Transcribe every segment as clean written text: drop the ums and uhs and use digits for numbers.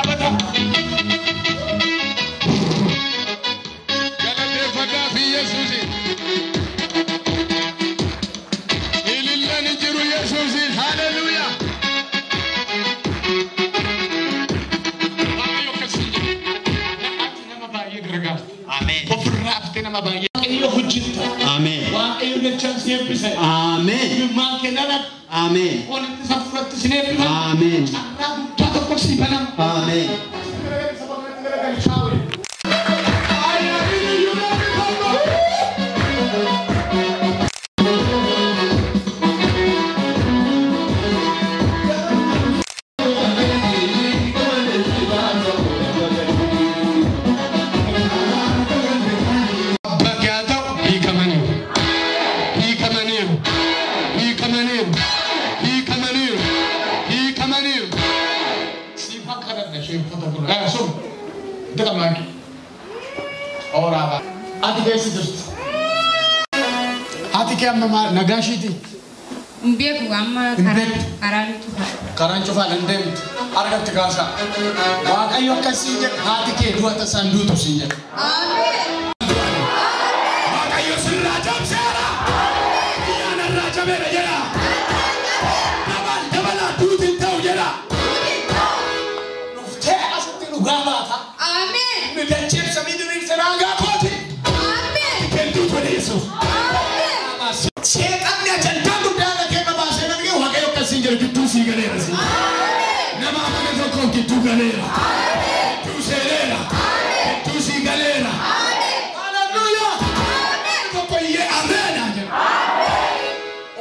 dhaabata. Galateeffadhaa fi Yesuusin. Ilillaan hin jiru Yesuusin. Haleluuyaa. Waaqayyo akkasii jedhe. Ati nama baay'ee gargaarta. Ameen. Ofirraa haftee nama baay'ee. Waaqayyo hojjetta. Ameen. Waaqayyo dachaan si eebbise. Ameen. Ilmaan kee dhala. Ameen. Walitti safuratti si eebbifama. Ameen. Carraa guddaa tokko si banama. Ameen. Abbaa kee haa ta'u hiikamaniiru. Hiikamaniiru. Hiikamaniiru. Hiikamaniiru. Hiikamaniiru. Siifan kadhadha isheen uffata gurraacha. Sun itti qabnaanki. Ooraadha. Ati keessa jirti. Haati kee amma maal nagaa ishiiti? Hin beeku amma Hin karaa beektu. karaan cufa. Karaan cufaa hin deemtu. Argatti kaasaa. Waaqayyo akkasii jedhe haati kee du'a tasaan duutu siin jedhe. Waaqayyo sirraa cabseera. Xiyyaana irraa cabeera jedha. Dabal dabalaa duuti hin ta'u jedha. Dhuftee asitti dhugaa baata. Ameen. Inni dachee samii diriirse raagaa kooti. Ameen. Kentuu tole Yesuus. Seexanni ajandaa guddaa irra kee qabaasee namni Waaqayyo akkasiin jedhe gidduu sii galeera siin. Nama amane tokkoof gidduu galeera. Gidduu seeneera. Gidduu sii galeera. Haleluuyaa. Tokko iyyee ameen haa jedhu.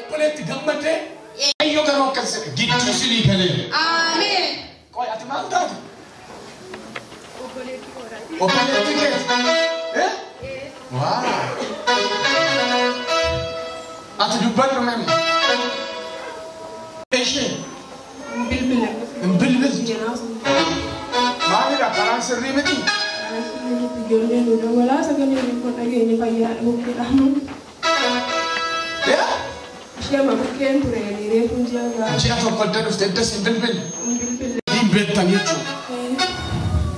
Obboleetti gammadee Waaqayyo garuu akkas jedhe gidduu sinii galeera. Ameen. Qoy ati maal taate? Obboleetti kee. Eh? Waa. Ati dubbadhu memi. Ishee Bilbila. hin bilbiltu. Maalidha karaan sirrii miti? Ijoolleen nu dawwalaa sagalee kun dhageenye fayyaadha bukkeedha. Yaa? Ishee amma bukkeen ture reefuun ji'a gahaa. Ji'a tokko adda dhufte eddas hin bilbille. Bilbille. Hin beektan jechuudha.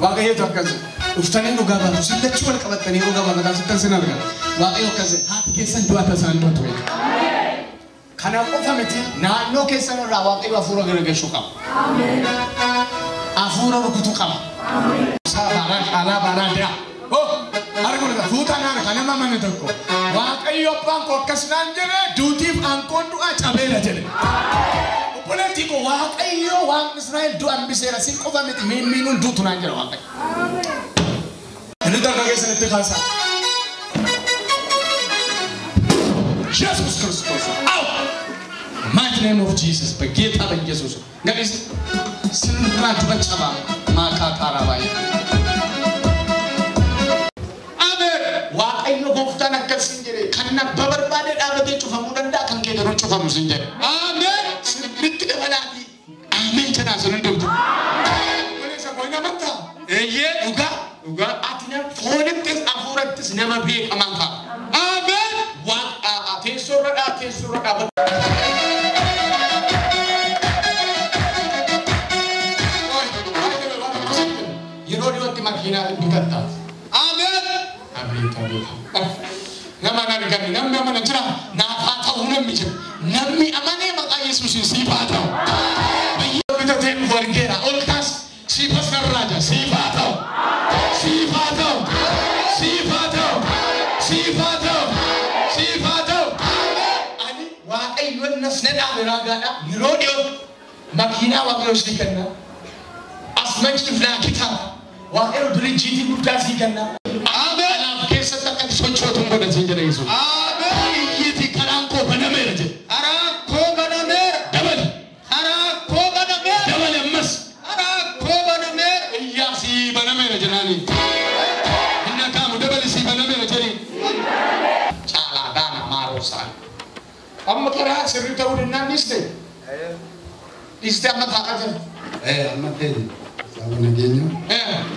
Waaqayyotu akkas jedha. Dhuftanii dhugaa baatu. Sillachuu wal qabattanii dhugaa baatu. Sittan sin arga. Waaqayyo akkas jedha. Haati keessan du'a tasaan duutu. Kana qofa miti naannoo keessan irraa Waaqayyo hafuura garagalchuu qaba. Hafuura rukutuu qaba. Sabaaraan alaa baaraan daa. Oh, arguudha. Fuutaan harka nama amane tokko. Waaqayyo abbaan koo akkas naan jedhe duutiif aangoon du'aa cabeera jedhe. Obboleettii koo Waaqayyo Waaqni Israa'el du'a hambiseera sin qofa miti miimmiinuun duutu naan jedha Waaqayyo. Inni darga keessanitti kaasaa. ኢየሱስ ክርስቶስ አው mighty name of Jesus በጌታ በኢየሱስ እንግዲህ ስንራችሁ በጨባ ማካካራባይ አሜን። Waaqayyo gooftaan akkas hin jedhe kan abba barbaade dhaabatee cufamuu danda'a kan kee garuu cufamu sin jedhe. Ameen. Sirriitti dabalaatii. Ameen jedhaa sun hundumtu. Obboleessa koo hin amantaa? Eeyyee dhugaa dhugaa ati nama foonittis hafuurattis nama beekamaa ta'a. Ameen. Waaqa teessoorra dhaa teessoorra dhaabata. Yeroo dhiyootti makiinaa bitatta. Ameen. Abeet abeet. Nama hin arganne namni amana jira naaf haa ta'u namni jira. Namni amanee maqaa Yesuusiin siif haa ta'u. Biyya bitatee dhufu argeera. Ol kaas siifas narraa jira. Siif haa ta'u. Siif haa ta'u. Siif haa ta'u. Siif haa ta'u. Siif haa ta'u. Ani Waaqayyoon nas na dhaabe raagaadha. Yeroo dhiyootti makiinaa Waaqayyo sii kenna. Asmachi filaakitaa Waaqayyo diriijiitii guddaa sii kenna. Ameen. Kanaaf keessatti akka ati sochootu hin godhan siin jedha Yesuus. Ameen. Iyyiitii karaan koo banameera jedhe. Karaa koo banameera. Dabali. Karaa koo banameera. Dabali ammas. Karaa koo banameera. Iyyaa sii banameera jedhaani. Hin dhaga'amu dabali sii banameera jedhi. Caalaa daana maaroo saan. Amma karaa sirrii ta'uu danda'an dhiiste. Dhiiste amma taa'aa jira. Amma ta'e sababa nageenya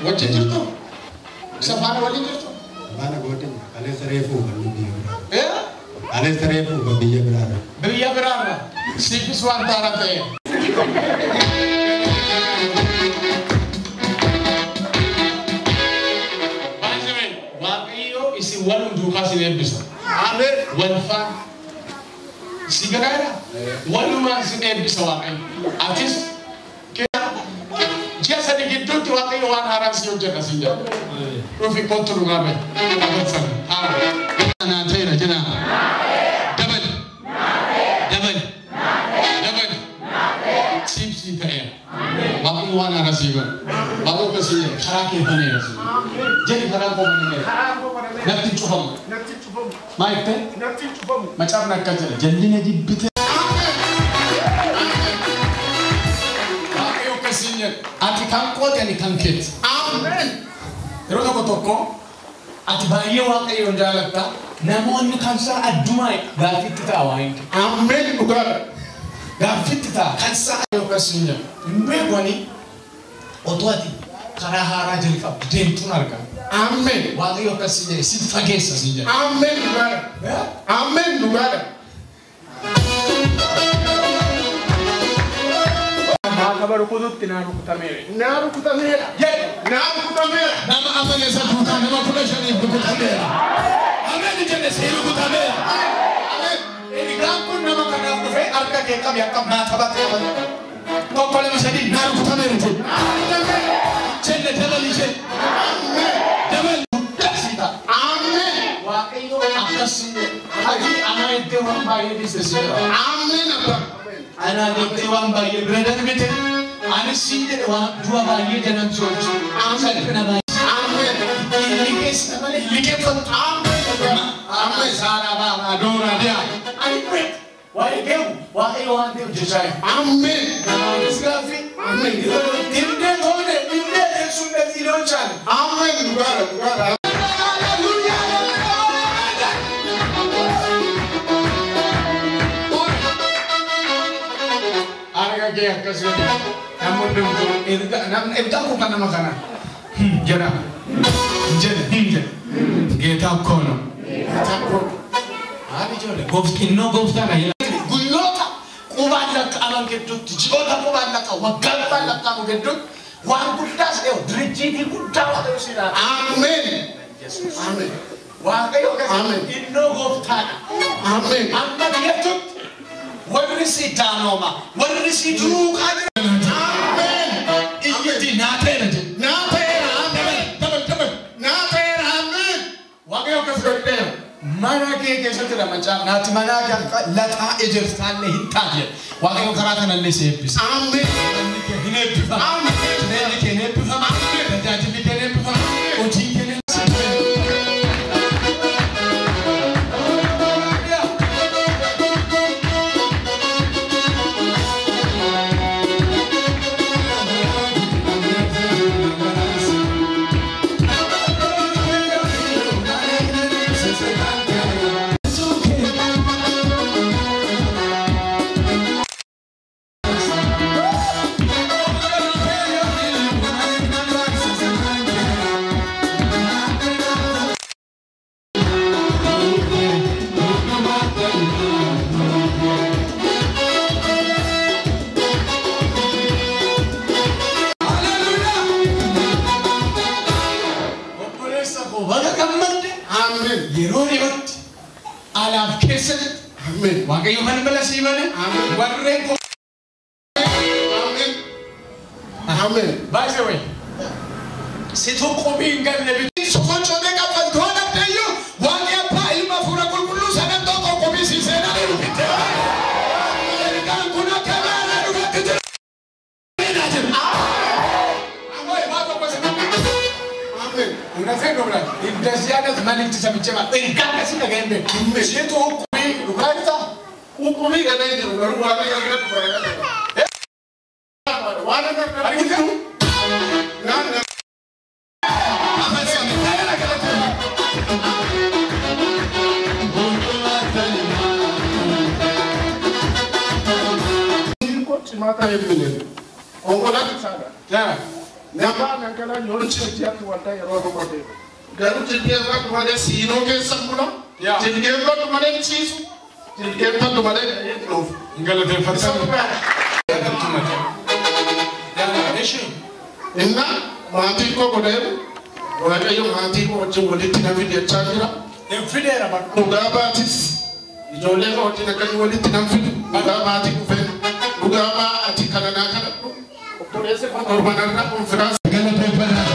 Wajjin jirtu? Isa faana waliin jirtu? faana goote kaleessa reefuu kan biyya biraa kaleessa reefuu kan biyya biraa Biyya biraarra siifis waan taaraa ta'e. Wal faana. Si galaara walumaan si eebbisa Waaqayyo. Atis ji'a 3 gidduutti Waaqayyo waan haaraan si hojjeta si jedha. Dhufi kottu dhugaa bahe. Agarsan haara. Naa ta'eera jedha. Dabali. Dabali. Dabali. Siif ta'eera. Waaqayyo waan haaraa si godha. Waaqayyo akkasii jedha karaa kee baneera si jedha. Jedhi karaa koo baneera. Natti hin cufamu. Maal jettee? Macaafni akkas jedha jallina jibbite. Waaqayyo akkasii jedha ati kan kooti ani kan keeti. Yeroo tokko tokko ati baay'ee Waaqayyoon jaalatta namoonni kan isaa addumaa gaaffitti ta'a waan kee. Ameen dhugaadha. Gaaffitti ta'a kan isaa akkasii jedha. Hin beeku ani otoo ati karaa haaraa jalqabdu deemtuun argama. Ameen. Waaqayyo akkasii jedhe si fageessa si jedha. Ameen dhugaadha. Ameen dhugaadha. Maakaba rukututti naa rukutameera. Naa rukutameera. Jedhe. Naa rukutameera. Nama amane isa duukaa nama 15 rukutameera. Ameen jedhe si rukutameera. Ameen. Ergaan kun nama kanaaf dhufee harka kee qabi akka maataba ta'e. 1 2 3 naa rukutameera jedhe. Naa rukutameera. Jenne dabali jedhe. Ameen. Dabali guddaa si ta'a. Ameen. Waaqayyo akkasii jedhe. Ati ana iddoo waan baay'ee dhiiste si jedha. Ameen abbaa. Ana jettee waan baay'ee bira darbite. Anis siin jedhe waan du'a baay'ee jalan si oolchu. Salphina baay'ee. Ameen. Liqeessa malee liqeeffattu. Ameen. Ameen. Saaraa baabaa dooraa diyaa. Ani beeku. Waa'ee geewu Waaqayyo waan ta'eef jechaa jira. Ameen. Namaanis gaaffii. Ameen. እንዴት ሆነ? እንዴት እርሱ እንደዚህ ሊሆን ቻለ? Ameen dhugaadha dhugaadha. Harka kee akkas godhi. Namoonni hundumtuu ergaan kun kan nama kanaa jedha. Jedhe hin jedhe. ጌታ እኮ ነው። Maali ijoollee innoo gooftaadha jedha. Guyyoota qubaan lakkaa'aman gidduutti ji'oota qubaan lakkaa'aman waggaa qubaan lakkaa'amu gidduutti waan guddaas ta'e dirijiitii guddaa Waaqayyo si ilaala. Ameen. Ameen. Waaqayyo akkasii Ameen. innoo gooftaadha. Ameen. Amma biyyattutti warri si daanooma warri si duukaa jiran Ameen. iyyiti naa ta'eera jedhe. Naa ta'eera. Ameen. Dabal dabal. Naa ta'eera. Ameen. Waaqayyo akkas godheera. Mana kee keessatti dha macaa naati manaa kee akka laxaa ejersaallee hin taate jedhe. Waaqayyo karaa kanallee si eebbisa. Ameen. Manni kee hin eebbifama. Ameen. Jireenyi kee hin eebbifama. Tajaajilli kee hin eebbifama. Hojiin kee hin eebbifama. Obboleessa koo baga gammadde Ameen. yeroo dhiyootti alaaf keessatti Ameen. Waaqayyo balbala sii bane Ameen. warreen koo Ameen. Ameen. By the way, situ qophii hin qabne bitti sosochootee qaffaltu waan dhabdeeyyuu waaqni abbaa ilma hafuura qulqulluu sadan tokko qophii sii seenanii dhufitte. Ergaan kun akka gaaraa dhufatti jira. Ammoo waa tokko si Ameen. እውነቴን ነው ብላችሁ እንደዚህ አይነት መልእክት ሰምቼ ማለት እርጋታ ሲነገር ሴቱ ቁሚ ዱካታ Ukumii kana hin jiru garuu waan akka dhufa. Waan akka Argite? Naan cimaa ta'e bilbileen konkolaachisaadha. Nama kanaa yoo jijjiirratti waldaa yeroo tokko deema. Garuu jilbeeffadhu malee siinoo keessa bula. Jilbeeffadhu malee ciisu. Jilbeeffadhu malee hin dhufu. Galateeffatan. Inna maatii koo godhee Waaqayyo maatii koo wajjin walitti na fidachaa jira. Fideera bakka. Dhugaa baatis Ijoollee koo wajjin akka inni walitti nan fidu dhugaa maatii dhufeen dhugaa maa ati kana naa kadhadhu obboleessi koo torbanarra konfiraansi. Galateeffadhaa.